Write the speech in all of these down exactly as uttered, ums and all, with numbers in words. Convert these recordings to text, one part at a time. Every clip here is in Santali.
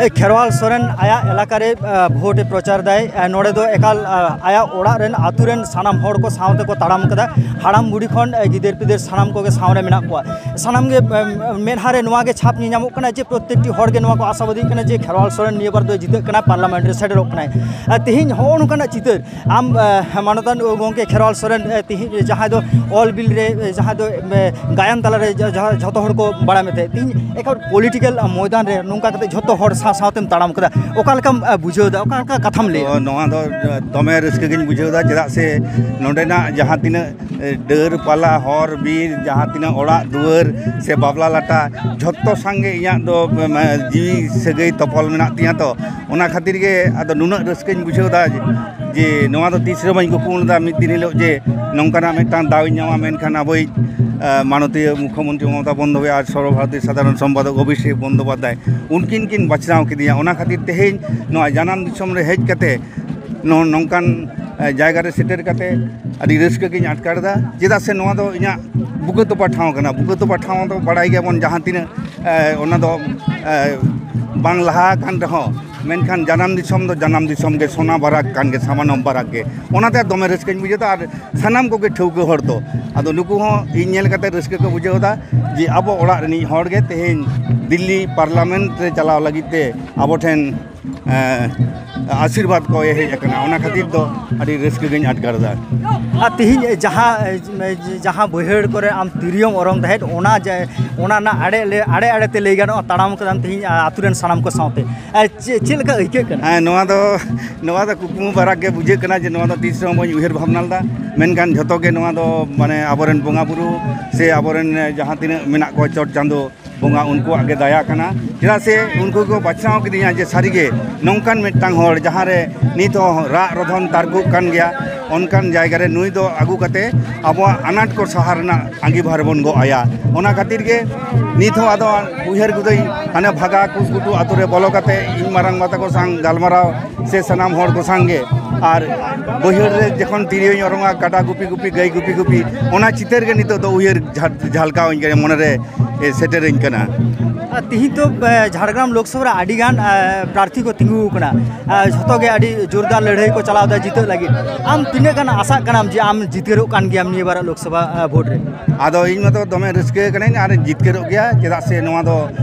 ᱮ, ᱠᱷᱮᱨᱣᱟᱞ ᱥᱚᱨᱮᱱ ᱟᱭᱟᱜ ᱮᱞᱟᱠᱟ ᱨᱮ, ᱟ, ᱵᱷᱳᱴ ᱮ ᱯᱨᱚᱪᱟᱨ ᱫᱟᱭ᱾ ᱟ, ᱱᱚᱰᱮ ᱫᱚ ᱮᱠᱟᱞ, ᱟ, ᱟᱭᱟᱜ ᱚᱲᱟᱜ ᱨᱮᱱ, ᱟᱹᱛᱩ ᱨᱮᱱ ᱥᱟᱱᱟᱢ ᱦᱚᱲ ᱠᱚ ᱥᱟᱶ ᱛᱮᱠᱚ ᱛᱟᱲᱟᱢ ᱠᱟᱫᱟ᱾ ᱦᱟᱲᱟᱢ ᱵᱩᱲᱦᱤ ᱠᱷᱚᱱ, ᱟ, ᱜᱤᱫᱟᱹᱨ ᱯᱤᱫᱟᱹᱨ ᱥᱟᱱᱟᱢ ᱠᱚᱜᱮ ᱥᱟᱶ ᱨᱮ ᱢᱮᱱᱟᱜ ᱠᱚᱣᱟ᱾ ᱥᱟᱱᱟᱢ ᱜᱮ, ᱮᱢ, ᱢᱮᱫᱦᱟ ᱨᱮ ᱱᱚᱣᱟ ᱜᱮ ᱪᱷᱟᱯ ᱧᱮᱧᱟᱢᱚᱜ ᱠᱟᱱᱟ ᱡᱮ ᱯᱨᱚᱛᱮᱠᱴᱤ ᱦᱚᱲ ᱜᱮ ᱱᱚᱣᱟ ᱠᱚ ᱟᱥᱟᱵᱟᱫᱤ ᱠᱟᱱᱟ ᱡᱮ ᱠᱷᱮᱨᱣᱟᱞ ᱥᱚᱨᱮᱱ ᱱᱤᱭᱟᱹ ᱵᱟᱨ ᱫᱚᱭ ᱡᱤᱛᱟᱹᱜ ᱠᱟᱱᱟ, ᱯᱟᱨᱞᱟᱢᱮᱱᱴ ᱨᱮ ᱥᱮᱴᱮᱨᱚᱜ ᱠᱟᱱᱟᱭ᱾ ᱟ, ᱛᱮᱦᱮᱧ ᱦᱚᱸᱜᱼᱚ ᱱᱚᱝᱠᱟᱱᱟᱜ ᱪᱤᱛᱟᱹᱨ ᱟᱢ, ᱮ, ᱢᱟᱱᱚᱛᱟᱱ ᱜᱚᱢᱠᱮ ᱠᱷᱮᱨᱣᱟᱞ ᱥᱚᱨᱮᱱ, ᱮ, ᱛᱤᱦᱤᱧ ᱡᱟᱦᱟᱸᱭ ᱫᱚ ᱚᱞ ᱵᱤᱞ ᱨᱮ, ᱮ, ᱡᱟᱦᱟᱸᱭ ᱫᱚ, ᱮ, ᱜᱟᱭᱟᱱ ᱛᱟᱞᱟᱨᱮ ᱡᱟ-, ᱡᱟᱦᱟᱸ ᱡᱷᱚᱛᱚ ᱦᱚᱲ ᱠᱚ ᱵᱟᱲᱟᱭ ᱢᱮ ᱛᱟᱦᱮᱸᱫ, ᱛᱤᱦᱤᱧ ᱮᱠᱟᱞ ᱯᱚᱞᱤᱴᱤᱠᱮᱞ ᱢᱚᱭᱫᱟᱱ ᱨᱮ ᱱᱚᱝᱠᱟ ᱠᱟᱛᱮ ᱡᱷᱚᱛᱚ ᱦᱚᱲ ᱥᱟᱶ ᱥᱟᱶᱛᱮᱢ ᱛᱟᱲᱟᱢ ᱠᱟᱫᱟ, ᱚᱠᱟ ᱞᱮᱠᱟᱢ, ᱮ, ᱵᱩᱡᱷᱟᱹᱣ ᱮᱫᱟ, ᱚᱠᱟ ᱞᱮᱠᱟ ᱠᱟᱛᱷᱟᱢ ᱞᱟᱹᱭᱟ? ᱛᱚ, ᱱᱚᱣᱟ ᱫᱚ ᱫᱚᱢᱮ ᱨᱟᱹᱥᱠᱟᱹ ᱜᱤᱧ ᱵᱩᱡᱷᱟᱹᱣ ᱮᱫᱟ, ᱪᱮᱫᱟᱜ ᱥᱮ ᱱᱚᱸᱰᱮᱱᱟᱜ ᱡᱟᱦᱟᱸ ᱛᱤᱱᱟᱹᱜ ᱰᱟᱹᱨ ᱯᱟᱞᱟ, ᱦᱚᱨ ᱵᱤᱨ, ᱡᱟᱦᱟᱸ ᱛᱤᱱᱟᱹᱜ ᱚᱲᱟᱜ ᱫᱩᱣᱟᱹᱨ ᱥᱮ ᱵᱟᱯᱞᱟ ᱞᱟᱴᱟ, ᱡᱷᱚᱛᱚ ᱥᱟᱝᱜᱮ ᱤᱧᱟᱹᱜ ᱫᱚ, ᱢᱟ, ᱡᱤᱣᱤ ᱥᱟᱹᱜᱟᱹᱭ ᱛᱚᱯᱚᱞ ᱢᱮᱱᱟᱜ ᱛᱤᱧᱟᱹ᱾ ᱛᱚ, ᱚᱱᱟ ᱠᱷᱟᱹᱛᱤᱨ ᱜᱮ ᱟᱫᱚ ᱱᱩᱱᱟᱹᱜ ᱨᱟᱹᱥᱠᱟᱹᱧ ᱵᱩᱡᱷᱟᱹᱣ ᱮᱫᱟ ᱡᱮ, ᱡᱮ ᱱᱚᱣᱟ ᱫᱚ ᱛᱤᱥ ᱨᱮᱦᱚᱸ ᱵᱟᱹᱧ ᱠᱩᱠᱢᱩ ᱞᱮᱫᱟ, ᱢᱤᱫ ᱫᱤᱱ ᱦᱤᱞᱳᱜ ᱡᱮ ᱱᱚᱝᱠᱟᱱᱟᱜ ᱢᱤᱫᱴᱟᱝ ᱫᱟᱣ ᱤᱧ ᱧᱟᱢᱟ᱾ ᱢᱮᱱᱠᱷᱟᱱ ᱟᱵᱚᱭᱤᱡ, ᱟ, ᱢᱟᱱᱚᱛᱤᱭᱟᱹ ᱢᱩᱠᱷᱭᱚᱢᱚᱱᱛᱨᱤ ᱢᱚᱢᱚᱛᱟ ᱵᱚᱱᱫᱳᱯᱟᱫᱷᱭᱟᱭ ᱟᱨ ᱥᱚᱨᱵᱚ ᱵᱷᱟᱨᱚᱛᱤᱭᱚ ᱥᱟᱫᱷᱟᱨᱚᱱ ᱥᱚᱢᱯᱟᱫᱚᱠ ᱚᱵᱷᱤᱥᱮᱠ ᱵᱚᱱᱫᱳᱯᱟᱫᱷᱭᱟᱭ, ᱩᱱᱠᱤᱱ ᱠᱤᱱ ᱵᱟᱪᱷᱱᱟᱣ ᱠᱤᱫᱤᱧᱟ᱾ ᱚᱱᱟ ᱠᱷᱟᱹᱛᱤᱨ ᱛᱮᱦᱮᱧ ᱱᱚᱣᱟ ᱡᱟᱱᱟᱢ ᱫᱤᱥᱚᱢ ᱨᱮ ᱦᱮᱡ ᱠᱟᱛᱮ ᱱᱚ-, ᱱᱚᱝᱠᱟᱱ, ᱮ, ᱡᱟᱭᱜᱟ ᱨᱮ ᱥᱮᱴᱮᱨ ᱠᱟᱛᱮ ᱟᱹᱰᱤ ᱨᱟᱹᱥᱠᱟᱹ ᱜᱤᱧ ᱟᱴᱠᱟᱨ ᱮᱫᱟ, ᱪᱮᱫᱟᱜ ᱥᱮ ᱱᱚᱣᱟ ᱫᱚ ᱤᱧᱟᱹᱜ ᱵᱩᱠᱟᱹ ᱛᱚᱯᱟ ᱴᱷᱟᱶ ᱠᱟᱱᱟ᱾ ᱵᱩᱠᱟᱹ ᱛᱚᱯᱟ ᱴᱷᱟᱶ ᱫᱚ ᱵᱟᱲᱟᱭ ᱜᱮᱭᱟᱵᱚᱱ, ᱡᱟᱦᱟᱸ ᱛᱤᱱᱟᱹᱜ, ᱮ, ᱚᱱᱟ ᱫᱚ, ᱮ, ᱵᱟᱝ ᱞᱟᱦᱟ ᱟᱠᱟᱱ ᱨᱮᱦᱚᱸ, ᱢᱮᱱᱠᱷᱟᱱ ᱡᱟᱱᱟᱢ ᱫᱤᱥᱚᱢ ᱫᱚ ᱡᱟᱱᱟᱢ ᱫᱤᱥᱚᱢ ᱜᱮ, ᱥᱚᱱᱟ ᱵᱟᱨᱟᱠ ᱠᱟᱱ ᱜᱮ, ᱥᱟᱢᱟᱱᱚᱢ ᱵᱟᱨᱟᱠ ᱜᱮ᱾ ᱚᱱᱟᱛᱮ ᱫᱚᱢᱮ ᱨᱟᱹᱥᱠᱟᱹᱧ ᱵᱩᱡᱷᱟᱹᱣ ᱮᱫᱟ᱾ ᱟᱨ ᱥᱟᱱᱟᱢ ᱠᱚᱜᱮ ᱴᱷᱟᱹᱣᱠᱟᱹ ᱦᱚᱲ ᱫᱚ, ᱟᱫᱚ ᱱᱩᱠᱩ ᱦᱚᱸ ᱤᱧ ᱧᱮᱞ ᱠᱟᱛᱮ ᱨᱟᱹᱥᱠᱟᱹ ᱠᱚ ᱵᱩᱡᱷᱟᱹᱣ ᱮᱫᱟ ᱡᱮ ᱟᱵᱚ ᱚᱲᱟᱜ ᱨᱤᱱᱤᱡ ᱦᱚᱲ ᱜᱮ ᱛᱮᱦᱮᱧ ᱫᱤᱞᱞᱤ ᱯᱟᱨᱞᱟᱢᱮᱱᱴ ᱨᱮ ᱪᱟᱞᱟᱣ ᱞᱟᱹᱜᱤᱫ ᱛᱮ ᱟᱵᱚ ᱴᱷᱮᱱ ᱮᱸ, ᱟᱥᱤᱨᱵᱟᱫᱽ ᱠᱚ ᱦᱮᱡ ᱟᱠᱟᱱᱟ᱾ ᱚᱱᱟ ᱠᱷᱟᱹᱛᱤᱨ ᱫᱚ ᱟᱹᱰᱤ ᱨᱟᱹᱥᱠᱟᱹ ᱜᱤᱧ ᱟᱴᱠᱟᱨ ᱮᱫᱟ᱾ ᱟᱨ ᱛᱤᱦᱤᱧ ᱡᱟᱦᱟᱸ, ᱡᱟᱦᱟᱸ ᱵᱟᱹᱭᱦᱟᱹᱲ ᱠᱚᱨᱮ ᱟᱢ ᱛᱤᱨᱭᱳᱢ ᱚᱨᱚᱝ ᱛᱟᱦᱮᱸᱫ, ᱚᱱᱟ ᱡᱮ, ᱚᱱᱟ ᱨᱮᱱᱟᱜ ᱟᱲᱮ ᱞᱮ-, ᱟᱲᱮ ᱟᱲᱮ ᱛᱮ ᱞᱟᱹᱭ ᱜᱟᱱᱚᱜᱼᱟ, ᱛᱟᱲᱟᱢ ᱠᱟᱫᱟᱢ ᱛᱤᱦᱤᱧ ᱟ-, ᱟᱹᱛᱩ ᱨᱮᱱ ᱥᱟᱱᱟᱢ ᱠᱚ ᱥᱟᱶᱛᱮ᱾ ᱟᱨ ᱪᱮᱫ, ᱪᱮᱫ ᱞᱮᱠᱟ ᱟᱹᱭᱠᱟᱹᱜ ᱠᱟᱱᱟ? ᱦᱮᱸ, ᱱᱚᱣᱟ ᱫᱚ, ᱱᱚᱣᱟ ᱫᱚ ᱠᱩᱠᱢᱩ ᱵᱟᱨᱟᱠ ᱜᱮ ᱵᱩᱡᱷᱟᱹᱜ ᱠᱟᱱᱟ ᱡᱮ ᱱᱚᱣᱟ ᱫᱚ ᱛᱤᱥ ᱨᱮᱦᱚᱸ ᱵᱟᱹᱧ ᱩᱭᱦᱟᱹᱨ ᱵᱷᱟᱵᱽᱱᱟ ᱞᱮᱫᱟ᱾ ᱢᱮᱱᱠᱷᱟᱱ ᱡᱷᱚᱛᱚ ᱜᱮ ᱱᱚᱣᱟ ᱫᱚ, ᱢᱟᱱᱮ, ᱟᱵᱚᱨᱮᱱ ᱵᱚᱸᱜᱟ ᱵᱩᱨᱩ ᱥᱮ ᱟᱵᱚᱨᱮᱱ ᱡᱟᱦᱟᱸ ᱛᱤᱱᱟᱹᱜ ᱢᱮᱱᱟᱜ ᱠᱚᱣᱟ ᱪᱚᱴ ᱪᱟᱸᱫᱳ ᱵᱚᱸᱜᱟ, ᱩᱱᱠᱩᱣᱟᱜ ᱜᱮ ᱫᱟᱭᱟ ᱠᱟᱱᱟ᱾ ᱪᱮᱫᱟᱜ ᱥᱮ ᱩᱱᱠᱩ ᱠᱚ ᱵᱟᱪᱷᱱᱟᱣ ᱠᱤᱫᱤᱧᱟ ᱡᱮ ᱥᱟᱹᱨᱤᱜᱮ ᱱᱚᱝᱠᱟᱱ ᱢᱤᱫᱴᱟᱝ ᱦᱚᱲ, ᱡᱟᱦᱟᱸ ᱨᱮ ᱱᱤᱛ ᱦᱚᱸ ᱨᱟᱜ ᱨᱚᱫᱷᱚᱱ ᱛᱟᱨᱠᱚᱜ ᱠᱟᱱ ᱜᱮᱭᱟ, ᱚᱱᱠᱟᱱ ᱡᱟᱭᱜᱟ ᱨᱮ ᱱᱩᱭ ᱫᱚ ᱟᱹᱜᱩ ᱠᱟᱛᱮ ᱟᱵᱚᱣᱟᱜ ᱟᱱᱟᱴ ᱠᱚ ᱥᱟᱦᱟ ᱨᱮᱱᱟᱜ ᱟᱸᱜᱤᱵᱷᱟᱨ ᱵᱚᱱ ᱜᱚᱜ ᱟᱭᱟ᱾ ᱚᱱᱟ ᱠᱷᱟᱹᱛᱤᱨ ᱜᱮ ᱱᱤᱛ ᱦᱚᱸ ᱟᱫᱚ ᱩᱭᱦᱟᱹᱨ ᱜᱚᱫᱟᱹᱧ, ᱦᱟᱱᱮ ᱵᱷᱟᱜᱟ ᱠᱩᱥᱠᱩᱴᱩ ᱟᱛᱳ ᱨᱮ ᱵᱚᱞᱚ ᱠᱟᱛᱮ ᱤᱧ ᱢᱟᱨᱟᱝ ᱵᱟ ᱛᱟᱠᱚ ᱥᱟᱶ ᱜᱟᱞᱢᱟᱨᱟᱣ ᱥᱮ ᱥᱟᱱᱟᱢ ᱦᱚᱲ ᱠᱚ ᱥᱟᱶ ᱜᱮ, ᱟᱨ ᱵᱟᱹᱭᱦᱟᱹᱲ ᱨᱮ ᱡᱚᱠᱷᱚᱱ ᱛᱤᱨᱭᱳᱧ ᱚᱨᱚᱝᱟ, ᱠᱟᱰᱟ ᱜᱩᱯᱤ ᱜᱩᱯᱤ, ᱜᱟᱹᱭ ᱜᱩᱯᱤ ᱜᱩᱯᱤ, ᱚᱱᱟ ᱪᱤᱛᱟᱹᱨ ᱜᱮ ᱱᱤᱛᱚᱜ ᱫᱚ ᱩᱭᱦᱟᱹᱨ ᱡᱷᱟ-, ᱡᱷᱟᱞᱠᱟᱣ ᱟᱹᱧ ᱠᱟᱱᱟ, ᱢᱚᱱᱮ ᱨᱮ, ᱮ, ᱥᱮᱴᱮᱨᱟᱹᱧ ᱠᱟᱱᱟ᱾ ᱛᱤᱦᱤᱧ ᱛᱚ, ᱮ, ᱡᱷᱟᱲᱜᱨᱟᱢ ᱞᱳᱠᱥᱚᱵᱷᱟ ᱨᱮ ᱟᱹᱰᱤ ᱜᱟᱱ, ᱮ, ᱯᱨᱟᱨᱛᱷᱤ ᱠᱚ ᱛᱤᱸᱜᱩ ᱟᱠᱟᱱᱟ᱾ ᱮ, ᱡᱷᱚᱛᱚ ᱜᱮ ᱟᱹᱰᱤ ᱡᱳᱨᱫᱟᱨ ᱞᱟᱹᱲᱦᱟᱹᱭ ᱠᱚ ᱪᱟᱞᱟᱣ ᱮᱫᱟ ᱡᱤᱛᱟᱹᱜ ᱞᱟᱹᱜᱤᱫ᱾ ᱟᱢ ᱛᱤᱱᱟᱹᱜ ᱜᱟᱱ ᱟᱥᱟᱜ ᱠᱟᱱᱟᱢ ᱡᱮ ᱟᱢ ᱡᱤᱛᱠᱟᱹᱨᱚᱜ ᱠᱟᱱ ᱜᱮᱭᱟᱢ ᱱᱤᱭᱟᱹ ᱵᱟᱨᱟᱜ ᱞᱳᱠᱥᱚᱵᱷᱟ, ᱮ, ᱵᱷᱳᱴ ᱨᱮ? ᱟᱫᱚ ᱤᱧ ᱢᱟᱛᱚ ᱫᱚᱢᱮ ᱨᱟᱹᱥᱠᱟᱹ ᱠᱟᱹᱱᱟᱹᱧ ᱟᱨ ᱡᱤᱛᱠᱟᱹᱨᱚᱜ ᱜᱮᱭᱟ, ᱪᱮᱫᱟᱜ ᱥᱮ ᱱᱚᱣᱟ ᱫᱚ,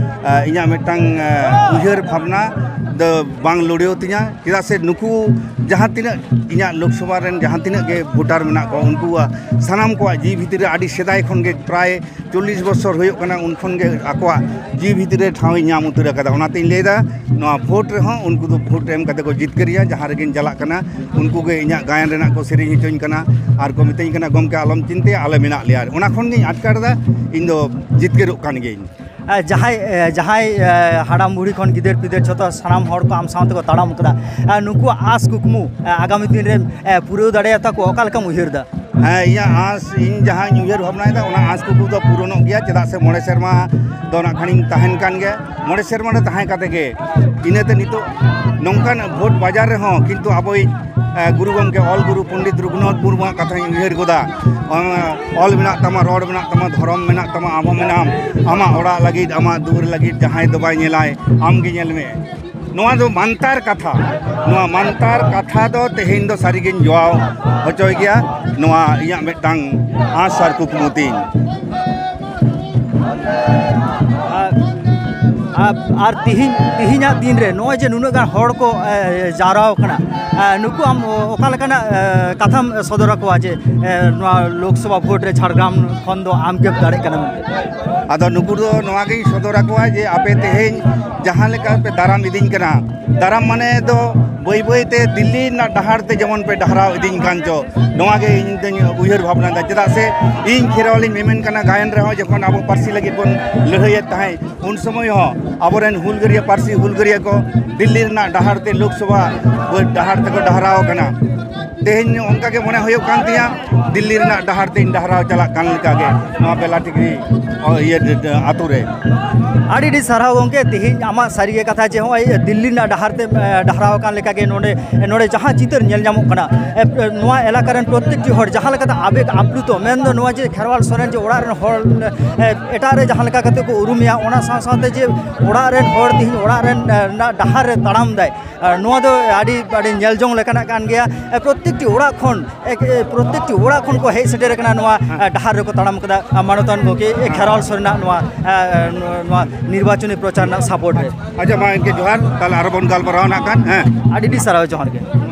ᱮ, ᱤᱧᱟᱹᱜ ᱢᱤᱫᱴᱟᱝ, ᱮ, ᱩᱭᱦᱟᱹᱨ ᱵᱷᱟᱵᱽᱱᱟ ᱫᱚ ᱵᱟᱝ ᱞᱩᱲᱤᱭᱟᱹᱣ ᱛᱤᱧᱟ᱾ ᱪᱮᱫᱟᱜ ᱥᱮ ᱱᱩᱠᱩ ᱡᱟᱦᱟᱸ ᱛᱤᱱᱟᱹᱜ ᱤᱧᱟᱹᱜ ᱞᱳᱠᱥᱚᱵᱷᱟ ᱨᱮᱱ ᱡᱟᱦᱟᱸ ᱛᱤᱱᱟᱹᱜ ᱜᱮ ᱵᱷᱳᱴᱟᱨ ᱢᱮᱱᱟᱜ ᱠᱚᱣᱟ, ᱩᱱᱠᱩᱣᱟᱜ ᱥᱟᱱᱟᱢ ᱠᱚᱣᱟᱜ ᱡᱤᱣᱤ ᱵᱷᱤᱛᱤᱨ ᱨᱮ ᱟᱹᱰᱤ ᱥᱮᱫᱟᱭ ᱠᱷᱚᱱ ᱜᱮ, ᱯᱨᱟᱭ ᱪᱚᱞᱞᱤᱥ ᱵᱚᱪᱷᱚᱨ ᱦᱩᱭᱩᱜ ᱠᱟᱱᱟ, ᱩᱱ ᱠᱷᱚᱱ ᱜᱮ ᱟᱠᱚᱣᱟᱜ ᱡᱤᱣᱤ ᱵᱷᱤᱛᱤᱨ ᱨᱮ ᱴᱷᱟᱶ ᱤᱧ ᱧᱟᱢ ᱩᱛᱟᱹᱨ ᱟᱠᱟᱫᱟ᱾ ᱚᱱᱟᱛᱤᱧ ᱞᱟᱹᱭᱫᱟ, ᱱᱚᱣᱟ ᱵᱷᱳᱴ ᱨᱮᱦᱚᱸ ᱩᱱᱠᱩ ᱫᱚ ᱵᱷᱳᱴ ᱮᱢ ᱠᱟᱛᱮ ᱠᱚ ᱡᱤᱛᱠᱟᱹᱨᱤᱧᱟ᱾ ᱡᱟᱦᱟᱸ ᱨᱮᱜᱤᱧ ᱪᱟᱞᱟᱜ ᱠᱟᱱᱟ, ᱩᱱᱠᱩ ᱜᱮ ᱤᱧᱟᱹᱜ ᱜᱟᱭᱟᱱ ᱨᱮᱱᱟᱜ ᱠᱚ ᱥᱮᱨᱮᱧ ᱦᱚᱪᱚᱧ ᱠᱟᱱᱟ ᱟᱨ ᱠᱚ ᱢᱤᱛᱟᱹᱧ ᱠᱟᱱᱟ, "ᱜᱚᱢᱠᱮ, ᱟᱞᱚᱢ ᱪᱤᱱᱛᱟᱹᱭᱟ, ᱟᱞᱮ ᱢᱮᱱᱟᱜ ᱞᱮᱭᱟ᱾" ᱚᱱᱟ ᱠᱷᱚᱱ ᱜᱤᱧ ᱟᱴᱠᱟᱨ ᱮᱫᱟ, ᱤᱧ ᱫᱚ ᱡᱤᱛᱠᱟᱹᱨᱚᱜ ᱠᱟᱱ ᱜᱤᱭᱟᱹᱧ᱾ ᱮ, ᱡᱟᱦᱟᱸᱭ, ᱮ, ᱡᱟᱦᱟᱸᱭ, ᱮ, ᱦᱟᱲᱟᱢ ᱵᱩᱲᱦᱤ ᱠᱷᱚᱱ ᱜᱤᱫᱟᱹᱨ ᱯᱤᱫᱟᱹᱨ ᱡᱷᱚᱛᱚ ᱥᱟᱱᱟᱢ ᱦᱚᱲ ᱠᱚ ᱟᱢ ᱥᱟᱶ ᱛᱮᱠᱚ ᱛᱟᱲᱟᱢ ᱠᱟᱫᱟ, ᱮ, ᱱᱩᱠᱩᱣᱟᱜ ᱟᱸᱥ ᱠᱩᱠᱢᱩ, ᱮ, ᱟᱜᱟᱢᱤ ᱫᱤᱱ ᱨᱮᱢ, ᱮ, ᱯᱩᱨᱟᱹᱣ ᱫᱟᱲᱮᱭᱟᱛᱟ ᱠᱚᱣᱟ, ᱚᱠᱟ ᱞᱮᱠᱟᱢ ᱩᱭᱦᱟᱹᱨ ᱮᱫᱟ? ᱦᱮᱸ, ᱤᱧᱟᱹᱜ ᱟᱸᱥ, ᱤᱧ ᱡᱟᱦᱟᱸᱧ ᱩᱭᱦᱟᱹᱨ ᱵᱷᱟᱵᱽᱱᱟᱭᱮᱫᱟ, ᱚᱱᱟ ᱟᱸᱥ ᱠᱩᱠᱢᱩ ᱫᱚ ᱯᱩᱨᱚᱱᱚᱜ ᱜᱮᱭᱟ, ᱪᱮᱫᱟᱜ ᱥᱮ ᱢᱚᱬᱮ ᱥᱮᱨᱢᱟ ᱫᱚ ᱱᱟᱜ ᱠᱷᱟᱱᱤᱧ ᱛᱟᱦᱮᱱ ᱠᱟᱱ ᱜᱮᱭᱟ᱾ ᱢᱚᱬᱮ ᱥᱮᱨᱢᱟ ᱨᱮ ᱛᱟᱦᱮᱸ ᱠᱟᱛᱮ ᱜᱮ, ᱤᱱᱟᱹᱛᱮ ᱱᱤᱛᱚᱜ ᱱᱚᱝᱠᱟᱱ ᱵᱷᱳᱴ ᱵᱟᱡᱟᱨ ᱨᱮᱦᱚᱸ ᱠᱤᱱᱛᱩ ᱟᱵᱚᱭᱤᱡ, ᱮ, ᱜᱩᱨᱩ ᱜᱚᱢᱠᱮ ᱚᱞ ᱜᱩᱨᱩ ᱯᱚᱱᱰᱤᱛ ᱨᱚᱜᱷᱩᱱᱟᱛᱷ ᱢᱩᱨᱢᱩᱣᱟᱜ ᱠᱟᱛᱷᱟᱧ ᱩᱭᱦᱟᱹᱨ ᱜᱚᱫᱟ᱾ ᱚᱱᱟ ᱚᱞ ᱢᱮᱱᱟᱜ ᱛᱟᱢᱟ, ᱨᱚᱲ ᱢᱮᱱᱟᱜ ᱛᱟᱢᱟ, ᱫᱷᱚᱨᱚᱢ ᱢᱮᱱᱟᱜ ᱛᱟᱢᱟ, ᱟᱢ ᱦᱚᱸ ᱢᱮᱱᱟᱢ, ᱟᱢᱟᱜ ᱚᱲᱟᱜ ᱞᱟᱹᱜᱤᱫ, ᱟᱢᱟᱜ ᱫᱩᱣᱟᱹᱨ ᱞᱟᱹᱜᱤᱫ ᱡᱟᱦᱟᱸᱭ ᱫᱚ ᱵᱟᱭ ᱧᱮᱞᱟᱭ, ᱟᱢ ᱜᱮ ᱧᱮᱞ ᱢᱮ᱾ ᱱᱚᱣᱟ ᱫᱚ ᱢᱟᱱᱛᱟᱨ ᱠᱟᱛᱷᱟ, ᱱᱚᱣᱟ ᱢᱟᱱᱛᱟᱨ ᱠᱟᱛᱷᱟ ᱫᱚ ᱛᱮᱦᱮᱧ ᱫᱚ ᱥᱟᱹᱨᱤᱜᱤᱧ ᱡᱚᱣᱟᱣ ᱦᱚᱪᱚᱭ ᱜᱮᱭᱟ᱾ ᱱᱚᱣᱟ ᱤᱧᱟᱹᱜ ᱢᱤᱫᱴᱟᱝ ᱟᱸᱥ ᱟᱨ ᱠᱩᱠᱢᱩ ᱛᱤᱧ᱾ ᱟᱨ, ᱟᱨ, ᱟᱨ ᱛᱤᱦᱤᱧ, ᱛᱤᱦᱤᱧᱟᱜ ᱫᱤᱱ ᱨᱮ ᱱᱚᱜᱼᱚᱭ ᱡᱮ ᱱᱩᱱᱟᱹᱜ ᱜᱟᱱ ᱦᱚᱲ ᱠᱚ, ᱮ, ᱡᱟᱣᱨᱟ ᱟᱠᱟᱱᱟ, ᱮ, ᱱᱩᱠᱩ ᱟᱢ ᱚᱠᱟ ᱞᱮᱠᱟᱱᱟᱜ, ᱮ, ᱠᱟᱛᱷᱟᱢ ᱥᱚᱫᱚᱨ ᱟᱠᱚᱣᱟ ᱡᱮ, ᱮ, ᱱᱚᱣᱟ ᱞᱳᱠᱥᱚᱵᱷᱟ ᱵᱷᱳᱴ ᱨᱮ ᱡᱷᱟᱲᱜᱨᱟᱢ ᱠᱷᱚᱱ ᱫᱚ ᱟᱢ ᱜᱮᱢ ᱫᱟᱲᱮᱜ ᱠᱟᱱᱟ ᱢᱮᱱᱛᱮ? ᱟᱫᱚ ᱱᱩᱠᱩ ᱫᱚ ᱱᱚᱣᱟ ᱜᱤᱧ ᱥᱚᱫᱚᱨ ᱟᱠᱚᱣᱟ ᱡᱮ ᱟᱯᱮ ᱛᱮᱦᱮᱧ ᱡᱟᱦᱟᱸ ᱞᱮᱠᱟ ᱯᱮ ᱫᱟᱨᱟᱢ ᱤᱫᱤᱧ ᱠᱟᱱᱟ, ᱫᱟᱨᱟᱢ ᱢᱟᱱᱮ ᱫᱚ ᱵᱟᱹᱭ ᱵᱟᱹᱭ ᱛᱮ ᱫᱤᱞᱞᱤ ᱨᱮᱱᱟᱜ ᱰᱟᱦᱟᱨ ᱛᱮ ᱡᱮᱢᱚᱱ ᱯᱮ ᱰᱟᱦᱟᱨᱟᱣ ᱤᱫᱤᱧ ᱠᱟᱱ ᱪᱚ, ᱱᱚᱣᱟ ᱜᱮ ᱤᱧ ᱫᱚᱧ ᱩᱭᱦᱟᱹᱨ ᱵᱷᱟᱵᱽᱱᱟ ᱮᱫᱟ᱾ ᱪᱮᱫᱟᱜ ᱥᱮ ᱤᱧ ᱠᱷᱮᱨᱣᱟᱞᱤᱧ ᱢᱮᱢᱮᱱ ᱠᱟᱱᱟ, ᱜᱟᱭᱟᱱ ᱨᱮᱦᱚᱸ ᱡᱚᱠᱷᱚᱱ ᱟᱵᱚ ᱯᱟᱹᱨᱥᱤ ᱞᱟᱹᱜᱤᱫ ᱵᱚᱱ ᱞᱟᱹᱲᱦᱟᱹᱭᱮᱫ ᱛᱟᱦᱮᱸᱫ, ᱩᱱ ᱥᱚᱢᱚᱭ ᱦᱚᱸ ᱟᱵᱚᱨᱮᱱ ᱦᱩᱞᱜᱟᱹᱨᱤᱭᱟᱹ, ᱯᱟᱹᱨᱥᱤ ᱦᱩᱞᱜᱟᱹᱨᱤᱭᱟᱹ ᱠᱚ ᱫᱤᱞᱞᱤ ᱨᱮᱱᱟᱜ ᱰᱟᱦᱟᱨ ᱛᱮ, ᱞᱳᱠᱥᱚᱵᱷᱟ ᱰᱟᱦᱟᱨ ᱛᱮᱠᱚ ᱰᱟᱦᱟᱨᱟᱣ ᱟᱠᱟᱱᱟ᱾ ᱛᱮᱦᱮᱧ ᱚᱱᱠᱟ ᱜᱮ ᱢᱚᱱᱮ ᱦᱩᱭᱩᱜ ᱠᱟᱱ ᱛᱤᱧᱟ, ᱫᱤᱞᱞᱤ ᱨᱮᱱᱟᱜ ᱰᱟᱦᱟᱨ ᱛᱮᱧ ᱰᱟᱦᱟᱨᱟᱣ ᱪᱟᱞᱟᱜ ᱠᱟᱱ ᱞᱮᱠᱟ ᱜᱮ ᱱᱚᱣᱟ ᱵᱮᱞᱟᱴᱤᱠᱨᱤ, ᱚ, ᱤᱭᱟᱹ, ᱟᱛᱳ ᱨᱮ᱾ ᱟᱹᱰᱤ ᱟᱹᱰᱤ ᱥᱟᱨᱦᱟᱣ ᱜᱚᱢᱠᱮ, ᱛᱮᱦᱮᱧ ᱟᱢᱟᱜ ᱥᱟᱹᱨᱤ ᱜᱮ ᱠᱟᱛᱷᱟ ᱡᱮ ᱱᱚᱜᱼᱚᱭ ᱫᱤᱞᱞᱤ ᱨᱮᱱᱟᱜ ᱰᱟᱦᱟᱨ ᱛᱮ, ᱮ, ᱰᱟᱦᱟᱨᱟᱣ ᱟᱠᱟᱱ ᱞᱮᱠᱟ ᱜᱮ ᱱᱚᱰᱮ, ᱱᱚᱰᱮ ᱡᱟᱦᱟᱸ ᱪᱤᱛᱟᱹᱨ ᱧᱮᱞ ᱧᱟᱢᱚᱜ ᱠᱟᱱᱟ, ᱮ, ᱮ, ᱱᱚᱣᱟ ᱮᱞᱟᱠᱟ ᱨᱮᱱ ᱯᱨᱚᱛᱮᱠᱴᱤ ᱦᱚᱲ ᱡᱟᱦᱟᱸ ᱞᱮᱠᱟᱛᱮ ᱟᱵᱮᱜᱽ ᱟᱯᱞᱩᱛᱚ, ᱢᱮᱱᱫᱚ ᱱᱚᱣᱟ ᱡᱮ ᱠᱷᱮᱨᱣᱟᱞ ᱥᱚᱨᱮᱱ ᱡᱮ ᱚᱲᱟᱜ ᱨᱮᱱ ᱦᱚᱲ, ᱮ, ᱮᱴᱟᱜ ᱨᱮ ᱡᱟᱦᱟᱸ ᱞᱮᱠᱟ ᱠᱟᱛᱮ ᱠᱚ ᱩᱨᱩᱢᱮᱭᱟ, ᱚᱱᱟ ᱥᱟᱶ ᱥᱟᱶᱛᱮ ᱡᱮ ᱚᱲᱟᱜ ᱨᱮᱱ ᱦᱚᱲ ᱛᱮᱦᱮᱧ ᱚᱲᱟᱜ ᱨᱮᱱ, ᱮ, ᱨᱮᱱᱟᱜ ᱰᱟᱦᱟᱨ ᱨᱮ ᱛᱟᱲᱟᱢ ᱫᱟᱭ, ᱟᱨ ᱱᱚᱣᱟ ᱫᱚ ᱟᱹᱰᱤ, ᱟᱹᱰᱤ ᱧᱮᱞ ᱡᱚᱝ ᱞᱮᱠᱟᱱᱟᱜ ᱠᱟᱱ ᱜᱮᱭᱟ᱾ ᱮ, ᱯᱨᱚᱛᱮᱠᱴᱤ ᱚᱲᱟᱜ ᱠᱷᱚᱱ, ᱮ, ᱮ, ᱯᱨᱚᱛᱮᱠᱴᱤ ᱚᱲᱟᱜ ᱠᱷᱚᱱ ᱠᱚ ᱦᱮᱡ ᱥᱮᱴᱮᱨ ᱟᱠᱟᱱᱟ ᱱᱚᱣᱟ, ᱮ, ᱰᱟᱦᱟᱨ ᱨᱮᱠᱚ ᱛᱟᱲᱟᱢ ᱠᱟᱫᱟ, ᱮ, ᱢᱟᱱᱚᱛᱟᱱ ᱜᱚᱢᱠᱮ, ᱮ, ᱠᱷᱮᱨᱣᱟᱞ ᱥᱚᱨᱮᱱᱟᱜ ᱱᱚᱣᱟ, ᱮ, ᱱᱚᱣᱟ, ᱱᱚᱣᱟ ᱱᱤᱨᱵᱟᱪᱚᱱᱤ ᱯᱨᱚᱪᱟᱨ ᱨᱮᱱᱟᱜ ᱥᱟᱯᱳᱨᱴ ᱨᱮ᱾ ᱟᱪᱪᱷᱟ, ᱢᱟ ᱮᱱᱠᱮ ᱡᱚᱦᱟᱨ, ᱛᱟᱦᱞᱮ ᱟᱨᱚ ᱵᱚᱱ ᱜᱟᱞᱢᱟᱨᱟᱣᱟ ᱱᱟᱜ ᱠᱷᱟᱱ, ᱦᱮᱸ᱾ ᱟᱹᱰᱤ ᱟᱹᱰᱤ ᱥᱟᱨᱦᱟᱣ, ᱡᱚᱦᱟᱨ ᱜᱮ᱾